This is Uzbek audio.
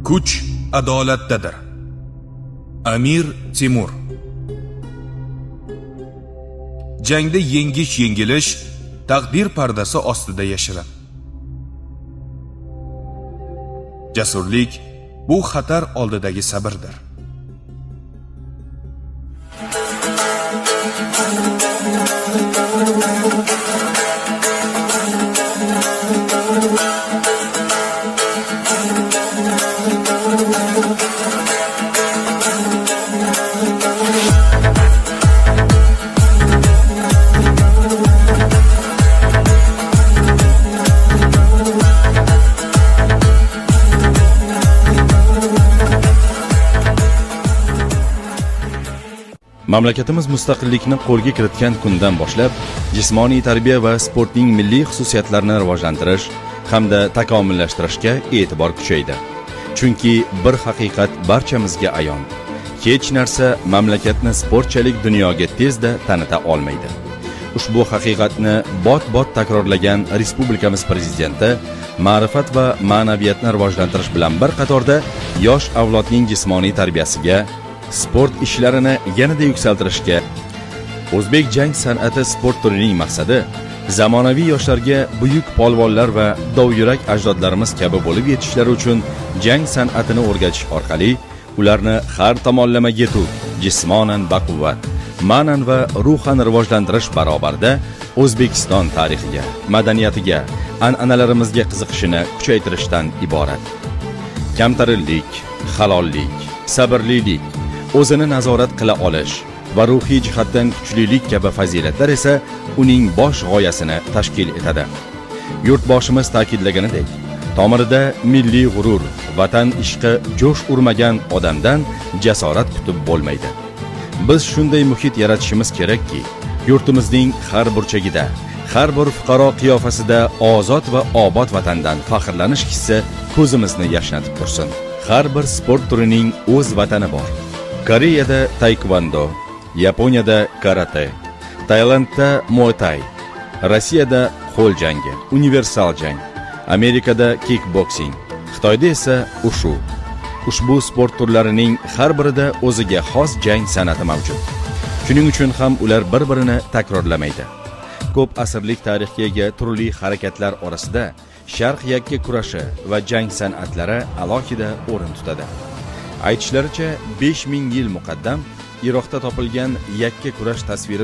Kuch adolatdadir. Amir Temur. Jangda yengish yengilish taqdir pardasi ostida yashirin. Jasurlik bu xatar oldidagi sabrdir. Mamlakatimiz mustaqillikni qo'lga kiritgan kundan boshlab jismoniy tarbiya va sportning milliy xususiyatlarini rivojlantirish hamda takomillashtirishga e'tibor kuchaydi. Chunki bir haqiqat barchamizga ayon. Hech narsa mamlakatni sportchalik dunyoga tezda tanita olmaydi. Ushbu haqiqatni bot-bot takrorlagan respublikamiz prezidenti ma'rifat va ma'naviyatni rivojlantirish bilan bir qatorda yosh avlodning jismoniy tarbiyasiga, sport ishlarini yanada yuksaltirishga, o'zbek jang san'ati sport turining maqsadi zamonaviy yoshlarga buyuk polvonlar va dovyurak ajdodlarimiz kabi bo'lib yetishishlari uchun jang san'atini o'rgatish orqali ularni har tomonlama yetuk, jismonan baquvvat, ma'nan va ruhan rivojlantirish barobarida O'zbekiston tarixiga, madaniyatiga, an'analarimizga qiziqishini kuchaytirishdan iborat. Kamtarinlik, halollik, sabrlilik, o'zini nazorat qila olish va ruhiy jihatdan kuchlilik kabi fazilatlar esa uning bosh g'oyasini tashkil etadi. Yurtboshimiz ta'kidlaganidek, tomirida milliy g'urur, vatan ishqi jo'sh urmagan odamdan jasorat kutib bo'lmaydi. Biz shunday muhit yaratishimiz kerakki, yurtimizning har burchagida, har bir fuqaro qiyofasida ozod va obod vatandan faxrlanish hissi ko'zimizni yashnatib tursin. Har bir sport turining o'z vatani bor. Koreyada taekvondo, Yaponiyada karate, Tailandda muay thai, Rossiyada qo'l jangi, universal jang, Amerikada kickboksing, Xitoyda esa ushu. Ushbu sport turlarining har birida o'ziga xos jang san'ati mavjud. Shuning uchun ham ular bir-birini takrorlamaydi. Ko'p asrlik tarixga ega turli harakatlar orasida sharq yakka kurashi va jang san'atlari alohida o'rin tutadi. Aytishlaricha, 5000 yil muqaddam Iroqda topilgan yakka kurash tasviri